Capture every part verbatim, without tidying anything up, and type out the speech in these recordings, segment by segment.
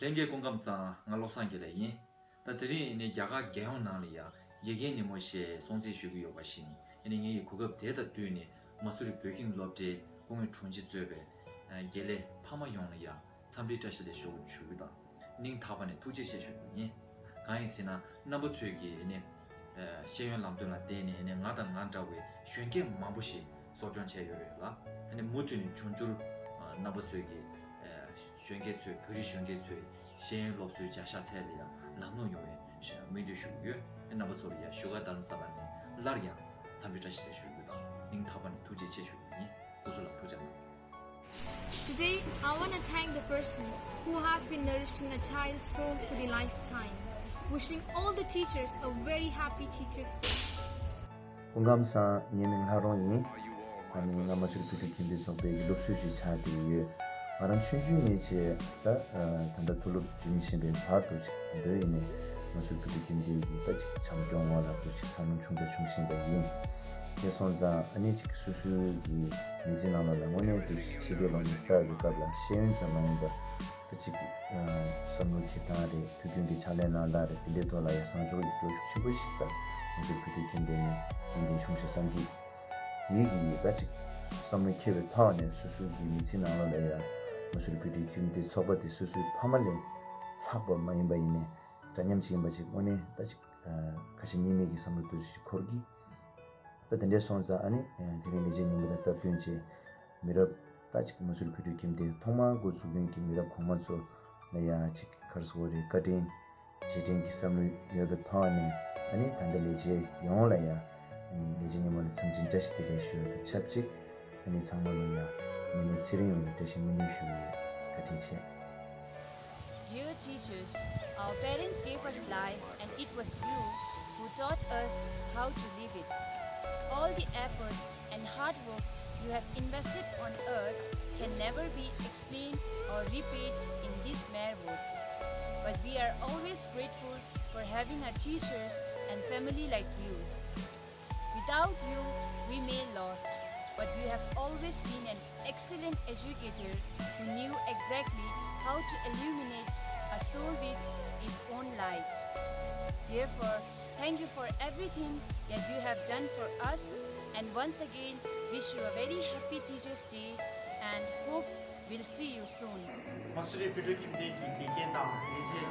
ལྷན་རྒྱས་སྐུ་ཁམས་བཟང་། ང་བློ་བཟང་དགེ་ལེགས་ཡིན། ད་དེ་རིང་ནི་རྒྱ་གར་རྒྱལ་ཡོངས་ནང་ལ་ཡང་དགེ་རྒན་ཉིན་མོ་ཞེས་སྲུང་བརྩི་ཞུ་གི་ཡོད་པ་བཞིན། ཨ་ནི་ངེད་ཀྱི་གོ་སྐབས་དེ་དང་བསྟུན་ནས་མ་སུ་རི་བོད་ཁྱིམ་སློབ་གྲྭའི་སྐུ་ངོ་དྲུང་ཆེ་གཙོས་པའི་དགེ་ལས་ཕ་མ་ཡོངས་ལ་ཡང་འཚམས་འདྲིའི་བཀྲ་ཤིས་བདེ་ལེགས་ཞུ་ཞུ་རྒྱུ་དང་། སྙིང་ཐག་པ་ནས་ཐུགས་རྗེ་ཆེ་ཞུ་རྒྱུ་ཡིན། གང་ཡིན་ཟེར་ན་རྣམ་པ་ཚོས་ཀྱིས་ནི་ཤེས་ཡོན་ལམ་སྟོན་ལ་བརྟེན་ནས་ནི་ང་དང་ང་འདྲ་བའི་གཞོན་སྐྱེས་མང་པོ་ཞིག་གསོ་སྐྱོང་བྱས་ཡོད་རེད་ལ། ཨ་ནི་མུ་མཐུད་ནས་འབྱུང་འགྱུར་རྣམ་པ་ཚོས་ཀྱི་གཞོན་སྐྱེས་ཚོས་བོད་རིགས་གཞོན་སྐྱེས་ཚོས་ཤེས་ཡོན་སློབ་གསོའི་བྱ་གཞག་ཐད་ལ་ཡང་ལམ་ལྷོང་ཡོང་བའི་སྨོན་འདུན་ཞུ་གི་ཡོད། རྣམ་པ་ཚོ་ལ་ཡང་བཞུགས་སྒར་རྡ་རམ་ས་ལ་ནས་སླར་ཡང་འཚམས་འདྲི་བཀྲ་ཤིས་བདེ་ལེགས་ཞུ་རྒྱུ་དང་སྙིང་ཐག་པ་ནས་ཐུགས་རྗེ་ཆེ་ཞུ་རྒྱུ་ཡིན། སྐུ་གཟུགས་ལ་ཐུགས་རྗེ་གནང་། Today, I want to thank the person who have been nourishing a child's soul for the lifetime. Wishing all the teachers a very happy Teachers' Day. སྐུ་ཁམས་བཟང་། ངའི་མིང་ལྷ་རོང་ཡིན། ཨ་ནི་ང་མ་སུ་རི་བོད་ཕྲུག་ཁྱིམ་སྡེའི་ཚོགས་པའི་སློབ་ཟུར་ཞིག་ཆགས་བསྡད་ཡོད། ང་རང་ཆུང་ཆུང་ནས་བྱས་ད་ད་ལྟ་མཐོ་སློབ་འགྲིམ་བཞིན་པའི་བར་དུ་ཅིག་ད་ལྟ་ཡིན་ནས་མ་སུ་རི་བོད་ཕྲུག་ཁྱིམ་སྡེའི་གི་ད་ཅིག་བྱམས་སྐྱོང་འོག་ལ་ད་ཅིག་འཚར་ལོངས་བྱུང་དང་འབྱུང་བཞིན་པ་ཡིན། དེ་སོང་ཙང་ཨ་ནི་ཅིག་སོ་སོའི་གི་མི་ཚེ་ནང་ལོགས་ལ་དངོས་གནས་དུ་ཕྱི་རྒྱལ་ལོགས་ནས་ལྟ་བའི་སྐབས་ལ་ཤེས་ཡོན་ཙམ་མ་ཡིན་པར་ད་ཅིག་བསམ་བློ་འཁྱེར་སྟངས་རེད། དུས་རྒྱུན་གྱི་ཕྱག་ལས་གནང་སྟངས་རེད། དེ་འདྲའི་ཐོག་ལ་ཡང་བཟང་ཕྱོགས་ཀྱི་སྐྱོན་ཤུགས་ཆེན་པོ་ཞིག་ད་ང་ཚོའི་བོད་ཕྲུག་ཁྱིམ་སྡེ་ནས་ཏན་ཏན་བྱུང་ཞེས་བསམ་གྱི། དེའི་གི་ད་ཅིག་བསམ་བློ་འཁྱེར་བའི་ཐོག་ནས་སོ་སོའི་གི་མི་ཚེ་ནང་ལོགས་ལ་ཡང་མ་སུ་རི་བོད་ཕྲུག་ཁྱིམ་སྡེ་ཚོགས་པ་དེ་སོ་སོའི་ཕ་མ་ལས་ལྷག་པ་མ་ཡིན་པ་ཡིན་ནས་འདྲ་མཉམ་ཅིག་ཡིན་པ་ཅིག་དངོས་གནས་ད་ཅིག་ཁ་ཞེ་གཉིས་མེད་ཀྱི་བསམ་བློ་ཏོག་ཙམ་ཅིག་འཁོར་གྱི། ད་དེ་འདྲས་སོང་ཙང་ཨ་ནི་དེ་རིང་ལས་བྱེད་ཉིན་མོ་དང་སྟབས་བསྟུན་བྱས་མི་རབས་ད་ཅིག་མ་སུ་རི་བོད་ཕྲུག་ཁྱིམ་སྡེ་ཐོག་མར་འགོ་འཛུགས་མཁན་གྱི་མི་རབས་གོང་མ་ཚོ་ལ་ཡ་ཅིག་ག་རེ་ཟེར་དགོས་རེད། བཀའ་དྲིན་རྗེས་དྲན་གྱི་བསམ་བློ་ཡོད་པའི་ཐོག་ནས་ཨ་ནི་ད་ལྟ་ལས་བྱེད་ཡོངས་ལ་ཡ་ཨ་ནི་ལས་བྱེད་ཉིན་མོ་ལ་འཚམས་འདྲི་བཀྲ་ཤིས་བདེ་ལེགས་ཞུ་ཡ་དང་ཆབས་ཅིག་ཨ་ནི་ཚང་མ་ལ་ཡ་ཉིན་མོའི་ཚེ་རིང་ཡོང་བའི་བཀྲ་ཤིས་སྨོན་འདུན་ཞུ་གི་ཡོད། བཀའ་དྲིན་ཆེ། Dear teachers, our parents gave us life and it was you who taught us how to live it. All the efforts and hard work you have invested on us can never be explained or repaid in these mere words. But we are always grateful for having a teachers and family like you. Without you, we may lost, but you have always been an excellent educator who knew exactly how to illuminate a soul with its own light. Therefore, thank you for everything that you have done for us, and once again, wish you a very happy Teachers' Day and hope we'll see you soon. མ་སུ་རི་བོད་ཕྲུག་ཁྱིམ་སྡེ་གི་དགེ་རྒན་དང་ལས་བྱེད་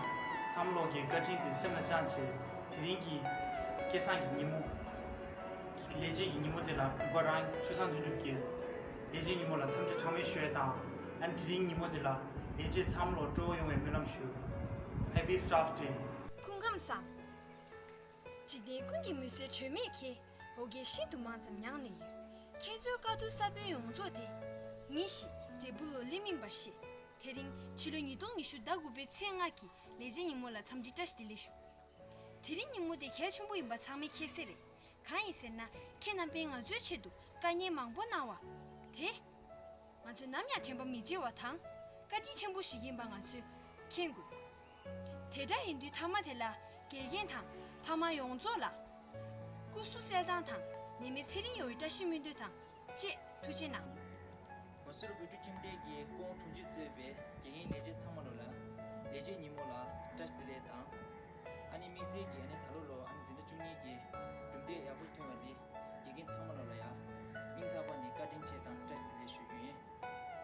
ཚང་མ་ལོག་གི་བཀའ་དྲིན་དེ་སེམས་ལ་བཅངས་བྱས། དེ་རིང་གི་སྐལ་བཟང་གི་ཉིན་མོ། ལས་བྱེད་ཀྱི་ཉིན་མོ་དེ་ལ་གུས་པ་རང་ཆུ་ཚང་དོན་གྲུབ་ཀྱིས་ལས་བྱེད་ཉིན་མོ་ལ་འཚམས་འདྲི་གྲངས་མེད་ཞུ་ཡས་དང་། ཨ་ནི་དེ་རིང་ཉིན་མོ་དེ་ལ་ལས་བྱེད་ཚང་མ་ལོག་སྤྲོ་བོ་ཡོང་བའི་སྨོན་ལམ་ཞུ། Happy Staff Day. སྐུ་ཁམས་བཟང་། འཇིག་རྟེན་ཀུན་གྱི་མུན་སེལ་དྲོད་མེད་ཁྱེད། འོ་བརྒྱལ་ཤིན་ཏུ་མང་ཙམ་མྱངས་ནས་ཡོད། ཁྱེད་ཚོའི་དཀའ་སྡུག་ས་བོན་ཡོངས་རྫོགས་དེ། ངེས་ཤིག་འབྲས་བུ་ལོ་ལེགས་སྨིན་པར་བཞེས། དེ་རིང་ཕྱི་ལོ་ཉིས་སྟོང་ཉི་ཤུ་ཟླ་དགུ་པའི་ཚེས་ལྔ་གི་ལས་བྱེད་ཉིན་མོ་ལ་འཚམས་འདྲི་བཀྲ་ཤིས་བདེ་ལེགས་ཞུ། དེ་རིང་ཉིན་མོ་དེ་གལ་ཆེན་པོ་ཡིན་པ་ཚང་མས་མཁྱེན་གསལ་རེད། གང་ཡིན་ཟེར་ན་ཁྱེད་རྣམ་པས་ང་ཚོའི་ཆེད་དུ་དཀའ་ངལ་མང་པོ་གནང་བ་དེ། ང་ཚོས་ནམ་ཡང་དྲན་པ་མི་བརྗེད་པ་དང་བཀའ་དྲིན་ཆེན་པོ་ཞིག་ཡིན་པ་ང་ཚོས་མཁྱེན་དགོས། དེ་འདྲ་ཡིན་དུས་མཐའ་མ་དེ་ལ་དགེ་རྒན་དང་ཕ་མ་ཡོངས་རྫོགས་ལ་སྐུ་གཟུགས་གསལ་ཐང་དང་ནད་མེད་ཚེ་རིང་ཡོང་བའི་བཀྲ་ཤིས་སྨོན་འདུན་དང་བཅས་ཐུགས་རྗེ་གནང་། མ་སུ་རི་བོད་ཕྲུག་ཁྱིམ་སྡེ་གི་སྐུ་ངོ་དྲུང་ཆེ་གཙོས་པའི་དགེ་རྒན་ལས་བྱེད་ཚང་མ་ལོ་ལ་ལས་བྱེད་ཉིན་མོ་ལ་བཀྲ་ཤིས་བདེ་ལེགས་དང་། ཨ་ནི་དམིགས་བསལ་གྱིས་ཨ་ནི་ད་ལོ་ལོ་ཨ་ནི་འཛིན་གྲྭ་བཅུ་གཉིས་ཀྱི་གྲུབ་འབྲས་ཡག་པོ་ཐོན་པ་འདི་དགེ་རྒན་ཚང་མ་ལོ་ལ་ཡང་སྙིང་ཐག་པ་ནས་བཀའ་དྲིན་ཆེ་དང་བཀྲ་ཤིས་བདེ་ལེགས་ཞུ་རྒྱུ་ཡིན།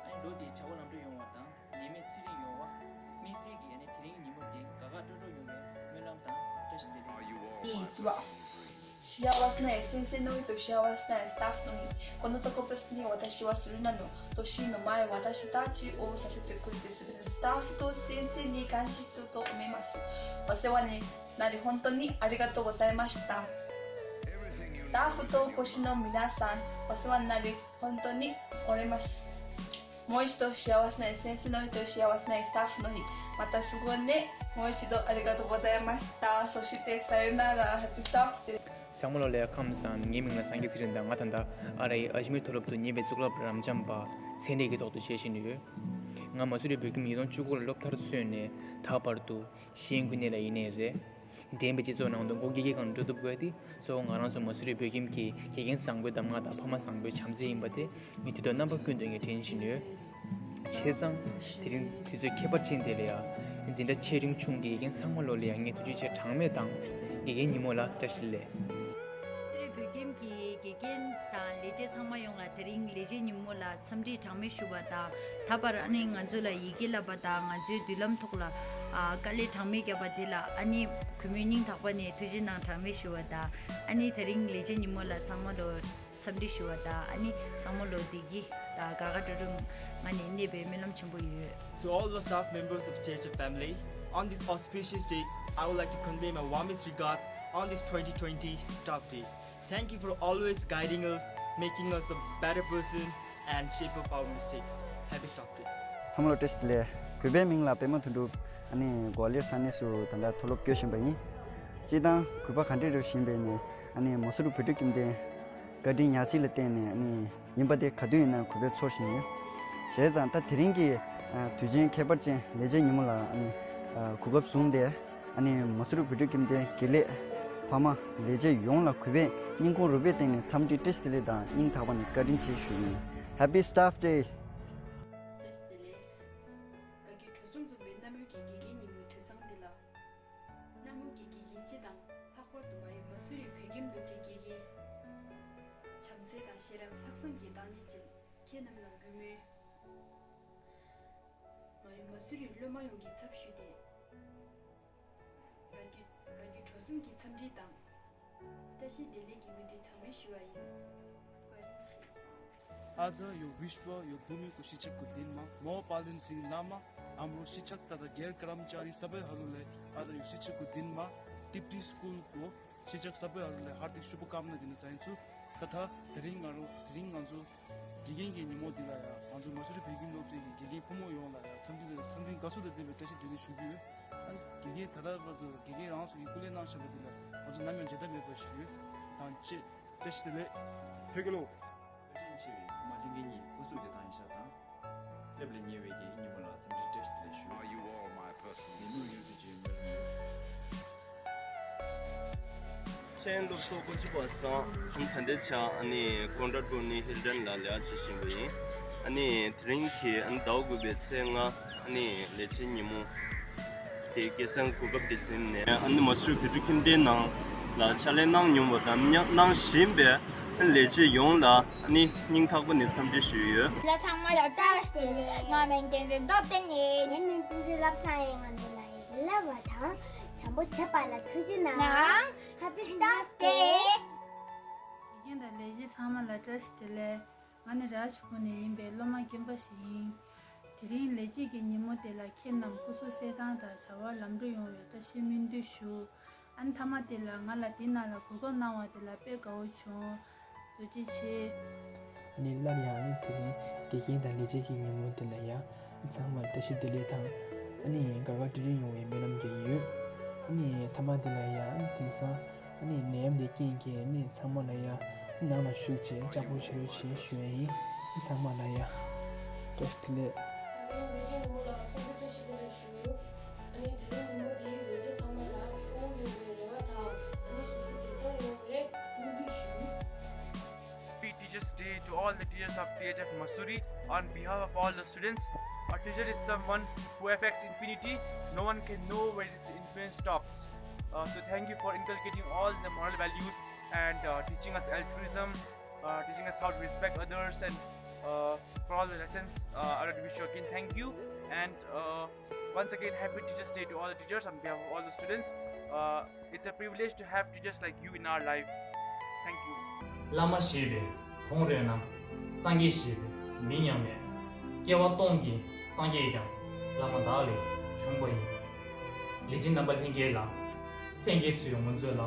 ཨ་ནི་ལོ་འདིའི་བྱ་བ་ལམ་འགྲོ་ཡོང་བ་དང་ནད་མེད་ཚེ་རིང་ཡོང་བ། དམིགས་བསལ་གྱིས་ཨ་ནི་དེ་རིང་ཉིན་མོ་འདི་དགའ་དགའ་སྤྲོ་སྤྲོ་ཡོང་བའི་སྨོན་ལམ་དང་བཀྲ་ཤིས་བདེ་ལེགས། 幸せな先生の日と幸せなスタッフの日。この特別に私はそれらの年の前、私たちをさせてくれてするスタッフと先生に感謝すると思います。お世話になり本当にありがとうございました。スタッフと講師の皆さん、お世話になり本当におります。もう一度幸せな先生の日と幸せなスタッフの日、またすごいね、もう一度ありがとうございました。そしてさよなら、Happy Staff Day。 ཚང་མ་ལོ་ལ་ཡ་ཁམས་བཟང་། ངའི་མིང་ལ་སངས་རྒྱས་ཚེ་རིང་དང་ང་ད་ལྟ་ཨ་རིའི་ཨ་ཇི་མིར་མཐོ་སློབ་ཏུ་ཉེ་བའི་གཙུག་ལག་རབ་འབྱམས་པ་མཚན་རིགས་ཀྱི་ཐོག་ཏུ་བྱེད་བཞིན་ཡོད། ང་མ་སུ་རི་བོད་ཁྱིམ་ཉིས་སྟོང་བཅུ་དགུ་ལ་སློབ་མཐར་སོན་ནས་ད་བར་དུ་ཤེས་ཡོན་ཀུན་གནས་ལ་ཡིན་ནའི་རེད། འགྲན་པའི་སྤྱི་ཚོགས་ནང་དུ་མགོ་སྒུར་མཁན་གང་འགྲོ་ཐུབ་དགོས་དེ་གཙོ་བོ་ང་རང་ཚོ་མ་སུ་རི་བོད་ཁྱིམ་གྱི་དགེ་རྒན་བཟང་པོའི་གདམས་ངག་དང་ཕ་མ་བཟང་པོའི་བྱམས་བརྩེ་ཡིན་པ་དེ་ངས་དུས་དང་རྣམ་པ་ཀུན་ཏུ་ངས་དྲན་བཞིན་ཡོད། བྱས་ཙང་དེ་རིང་དུས་ཚོད་ཁྱད་པར་ཅན་དེ་ལ་ཡང་ འཛིན་གྲྭ་ཆེ་འབྲིང་ཆུང་གི་དགེ་རྒན་ཚང་མ་ལོ་ལ་ཡང་ངས་ཐུགས་རྗེ་ཆེ་གྲངས་མེད་དང་། དགེ་རྒན་ཉིན་མོ་ལ་བཀྲ་ཤིས་བདེ་ལེགས། མ་སུ་རི་བོད་ཁྱིམ་གྱི་དགེ་རྒན་དང་ལས་བྱེད་ཚང་མ་ཡོངས་ལ་དེ་རིང་ལས་བྱེད་ཉིན་མོ་ལ་འཚམས་འདྲི་གྲངས་མེད་ཞུ་བ་དང་། ད་བར་ཨ་ནི་ང་ཚོ་ལ་ཡི་གེ་བསླབ་པ་དང་ང་ཚོའི་མདུན་ལམ་ཐོག་ལ་ཨ་དཀའ་ལས་གྲངས་མེད་བརྒྱབ་པ་དེ་ལ་ཨ་ནི་གུས་མོས་སྙིང་ཐག་པ་ནས་ཐུགས་རྗེ་གནང་གྲངས་མེད་ཞུ་བ་དང་། ཨ་ནི་དེ་རིང་ལས་བྱེད་ཉིན་མོ་ལ་ཚང་མ་ལོ་འཚམས་འདྲི་ཞུ་བ་དང་། ཨ་ནི་ཚང་མ་ལོ་བདེ་སྐྱིད་དང་དགའ་དགའ་སྤྲོ་སྤྲོ་ངང་ནས་གནས་པའི་སྨོན་ལམ་ཆེན་པོ་ཡོད། To all the staff members of T H F family, on this auspicious day, I would like to convey my warmest regards on this twenty twenty Staff Day. Thank you for always guiding us, making us a better person, and shape up our mistakes. Happy Staff Day. ཚང་མ་ལ་བཀྲ་ཤིས་བདེ་ལེགས། གུས་པའི་མིང་ལ་པད་མ་དོན་གྲུབ། ཨ་ནི་གོ་ལེར་ས་གནས་སུ་ད་ལྟ་མཐོ་སློབ་སྐྱོད་བཞིན་པ་ཡིན། སྤྱིར་བཏང་གུས་པ་ག་འདྲས་རེད་ཞུས་པ་ཡིན་ན། ཨ་ནི་མ་སུ་རི་བོད་ཕྲུག་ཁྱིམ་སྡེའི་བཀའ་དྲིན་ཡར་རྒྱས་ལ་བརྟེན་ནས་ཨ་ནི་ཡིན་པ་དེ་ག་དུས་ཡིན་ན་གུས་པས་ཚོར་བཞིན་ཡོད། བྱས་ཙང་ད་དེ་རིང་གི་ཨ་དུས་ཆེན་ཁྱད་པར་ཅན་ལས་བྱེད་ཉིན་མོ་ལ་ཨ་ནི་ཨ་གོ་སྐབས་བཟུང་སྟེ། ཨ་ནི་མ་སུ་རི་བོད་ཕྲུག་ཁྱིམ་སྡེའི་དགེ་ལས་ཕ་མ་ལས་བྱེད་ཡོངས་ལ་གུས་པས་སྙིང་ཁོང་རུས་པའི་གཏིང་ནས་འཚམས་འདྲི་བཀྲ་ཤིས་བདེ་ལེགས་དང་སྙིང་ཐག་པ་ནས་བཀའ་དྲིན་ཆེ་ཞུ་ཡིན། Happy Staff Day. བཀྲ་ཤིས་བདེ་ལེགས། དགའ་སྐྱིད་གྲོགས་ཚོམ་འཛོམས་པའི་གནམ་སྨྱུག་གི་དགེ་རྒན་ཉིན་མོའི་དུས་བཟང་འདི་ལ། གནམ་སྨྱུག་གི་དགེ་རྒན་སྤྱི་དང་ལྷག་པར་དུ་མ་ཡུམ་མ་སུ་རི་བོད་ཁྱིམ་སློབ་གྲྭའི་དགེ་རྒན། བྱམས་བརྩེ་དང་ཤེས་རབ་ལྷག་བསམ་གྱི་བདག་ཉིད་ཅན་ཁྱེད་རྣམས་ལ་གུས་མོས། མ་ཡུམ་མ་སུ་རི་སློབ་མ་ཡོངས་ཀྱི་ཚབ་ཞུས་ཏེ། དགའ་སྐྱིད་དགའ་སྐྱིད་གྲོགས་ཚོམ་གྱི་འཚམས་འདྲི་དང་། བཀྲ་ཤིས་བདེ་ལེགས་ཀྱི་སྨོན་འདུན་གྲངས་མེད་ཞུ་བ་ཡིན། བཀའ་དྲིན་ཆེ། आज यो विश्व, यो भूमिको शिक्षकको दिनमा म पालन सिंह लामा हाम्रो शिक्षक तथा गैर कर्मचारी सबैहरूलाई आज यो शिक्षकको दिनमा टिप्टी स्कुलको शिक्षक सबैहरूलाई हार्दिक शुभकामना दिन चाहन्छु। तथा धेरै ङारो धेरै ङान्छु དགེ་རྒན་གྱི་ཉིན་མོ་འདི་ལ་ཡང་ང་ཚོ་མ་སུ་རི་བོད་ཁྱིམ་སློབ་གྲྭའི་དགེ་རྒན་ཕོ་མོ་ཡོངས་ལ་ཡང་འཚམས་འདྲི་འཚམས་འདྲི་དགའ་ཚོར་དང་ལྡན་པའི་བཀྲ་ཤིས་བདེ་ལེགས་ཞུ་རྒྱུ་ཡོད། ཨ་ནི་དགེ་རྒན་ད་ལྟ་བར་དུ་དགེ་རྒན་རང་སོ་ཡི་སྐུ་ལས་གནང་བཞིན་པ་འདི་ལ་ང་ཚོ་ནམ་ཡང་བརྗེད་ཐབས་མེད་པ་ཞུ་དང་བཅས་བཀྲ་ཤིས་བདེ་ལེགས། བོད་རྒྱལ་ལོ། བཀའ་དྲིན་ཆེ་བའི་མ་ལྷན་རྒྱས་གཉིས་སྐུ་གཟུགས་བདེ་ཐང་ཡིན་ཤག་དང་། སླེབས་ལ་ཉེ་བའི་དགེ་རྒན་ཉིན་མོ་ལ་འཚམས་འདྲི་བཀྲ་ཤིས་བདེ་ལེགས་ཞུ། Are you all my personal ལས་མི་ཡོད་དུ་བརྗོད་མོལ་མོལ། ཤེས་ཡོན་སློབ་གསོ་སྐོར་ཅི་པ་སང་ཨ་ནི་ད་ལྟའི་ཆ་ཨ་ནི་ཀོན་ཌ་ཀྲོ་ནི་ཧིལ་ཏན་ལ་ལས་བྱེད་བཞིན་པ་ཡིན། ཨ་ནི་དེ་རིང་གི་ཨ་ནི་ཟླ་བ་དགུ་པའི་ཚེས་ལྔ་ཨ་ནི་ལས་བྱེད་ཉིན་མོ་དེ་སྐལ་བཟང་གོ་སྐབས་དེ་ཟིན་ནས་ཨ་ནི་མ་སུ་རི་བོད་ཕྲུག་ཁྱིམ་སྡེའི་ནང་ལ་ཕྱག་ལས་གནང་མྱོང་བ་དང་གནང་བཞིན་པའི་ལས་བྱེད་ཡོངས་ལ་ཨ་ནི་སྙིང་ཐག་པ་ནས་འཚམས་འདྲི་ཞུས་ཡོད། ལ་ཚང་མ་ལ་བཀྲ་ཤིས་བདེ་ལེགས། ང་མིང་བསྟན་འཛིན་སྟོབས་ལྡན་ཡིན། ངའི་མིང་བསྟན་འཛིན་བསླབ་བཟང་ཡིན། ང་འདི་ལ་ཡིན་ལབ་པ་དང་བྱམས་པོ་བྱེད་པ་ལ་ཐུགས་རྗེ་གནང་། Happy Staff Day. དགེ་རྒན་དང་ལས་བྱེད་ཚང་མ་ལ་བཀྲ་ཤིས་བདེ་ལེགས། ང་ནི་རཱཇ་ཕུར་ནས་ཡིན་པའི་སློབ་མ་རྒན་པ་ཞིག་ཡིན། དེ་རིང་ལས་བྱེད་ཀྱི་ཉིན་མོ་དེ་ལ་ཁྱེད་རྣམས་སྐུ་གཟུགས་གསལ་ཐང་དང་བྱ་བ་ལམ་འགྲོ་ཡོང་བའི་བཀྲ་ཤིས་སྨོན་འདུན་ཞུ། ཨ་ནི་མཐའ་མ་དེ་ལ་ང་ལ་དེ་ནང་ལ་གོ་སྐབས་གནང་བ་དེ་ལ་དཔེ་དགའ་བོ་བྱུང་། རྡོ་རྗེ་ཆེ། ཨ་ནི་སླར་ཡང་ཨ་ནི་དེ་རིང་དགེ་རྒན་དང་ལས་བྱེད་ཀྱི་ཉིན་མོ་དེ་ལ་ཡང་ཚང་མར་བཀྲ་ཤིས་བདེ་ལེགས་དང་ཨ་ནི་དགའ་དགའ་སྤྲོ་སྤྲོ་ཡོང་བའི་སྨོན་ལམ་རྒྱག་གི་ཡོད། ཨ་ནི་མཐའ་མ་དེ་ལ་ཡང་ཨ་ནི་དེང་སང་ཨ་ནི་ནད་ཡམས་དེ་རྐྱེན་གྱིས་ཨ་ནི་ཚང་མ་ལ་ཡང་ནང་ལ་བཞུགས་བྱས་ལྕགས་པོ་བྱ་རོགས་བྱེད་ཞུ་ཡ་ཡིན། ཚང་མ་ལ་ཡང་བཀྲ་ཤིས་བདེ་ལེགས། ཨ་ནི་དེ་རིང་ཉིན་མོ་འདིའི་ལས་བྱེད་ཚང་མ་ལ་སྐུ་ངོ་ཡོང་བའི་རེ་བ་དང་ཨ་ནི་གཟུགས་པོ་བདེ་ཐང་ཡོང་བའི་སྨོན་འདུན་ཞུ། Happy Teachers' Day to all the teachers of T H F Masuri. On behalf of all the students, a teacher is someone who affects infinity. No one can know where its influence stops. Uh, so thank you for inculcating all the moral values and uh, teaching us altruism, uh, teaching us how to respect others, and uh, for all the lessons. Uh, I would wish you again thank you, and uh, once again, happy Teachers' Day to all the teachers on behalf of all the students. Uh, it's a privilege to have teachers like you in our life. Thank you. བླ་མ་ཞེས་པའི་གོང་རོལ་ན། སངས་རྒྱས་ཞེས་པའི་མིང་ཡང་མེད། སྐྱེ་བ་སྟོང་གི་སངས་རྒྱས་ཀྱང་བླ་མ་བདག་ལས་བྱུང་བ་ཡིན། ལས་བྱེད་རྣམ་པ་ལྷན་རྒྱས་ལ། ལྷན་རྒྱས་ཚོས་ང་ཚོ་ལ་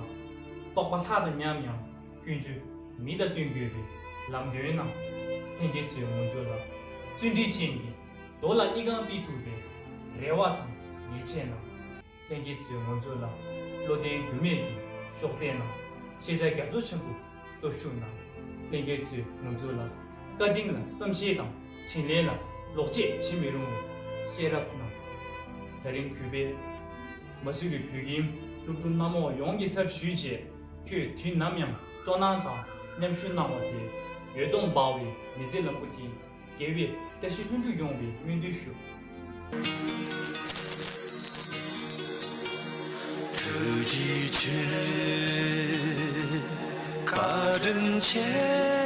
རྟོགས་པ་ལྷ་དང་མཉམ་ཡང་ཀུན་སྤྱོད་མི་དང་བསྟུན་དགོས་པའི་ལམ་སྟོན་གནང་། ལྷན་རྒྱས་ཚོས་ང་ཚོ་ལ་བརྩོན་འགྲུས་ཅན་གྱི་རྡོ་ལ་ཨི་ཁུང་ཕུད་ཐུབ་པའི་རེ་བ་དང་ཡིད་ཆེས་གནང་། ལྷན་རྒྱས་ཚོས་ང་ཚོ་ལ་བློ་བརྟན་འགྱུར་མེད་ཀྱི་གཤོག་རྩལ་གནང་། ཤེས་བྱ་རྒྱ་མཚོ་ཆེན་པོ་སྟོབས་ཤུགས་གནང་། ལྷན་རྒྱས་ཚོས་ང་ཚོ་ལ་བཀའ་དྲིན་ལ་བསམ་ཤེས་དང་། དྲིན་ལན་ལ་ལོག་བྱེད་བྱེད་མི་རུང་བའི་ཤེས་རབ་གནང་། དེ་རིང་གུས་པས་མ་སུ་རི་བོད་ཁྱིམ་སློབ་ཕྲུག་གནམ་འོག་ཡོངས་ཀྱི་ཚབ་ཞུས་བྱས། ཁྱོད་དུས་ནམ་ཡང་སྤྲོ་སྣང་དང་མཉམ་ཞུགས་གནང་བ་དེ་འོད་སྟོང་འབར་བའི་མི་ཚེ་ལམ་བུ་དེ། རྒྱལ་བའི་བཀྲ་ཤིས་ལྷུན་གྲུབ་ཡོང་བའི་སྨོན་འདུན་ཞུ། ཐུགས་རྗེ་ཆེ། བཀའ་དྲིན་ཆེ།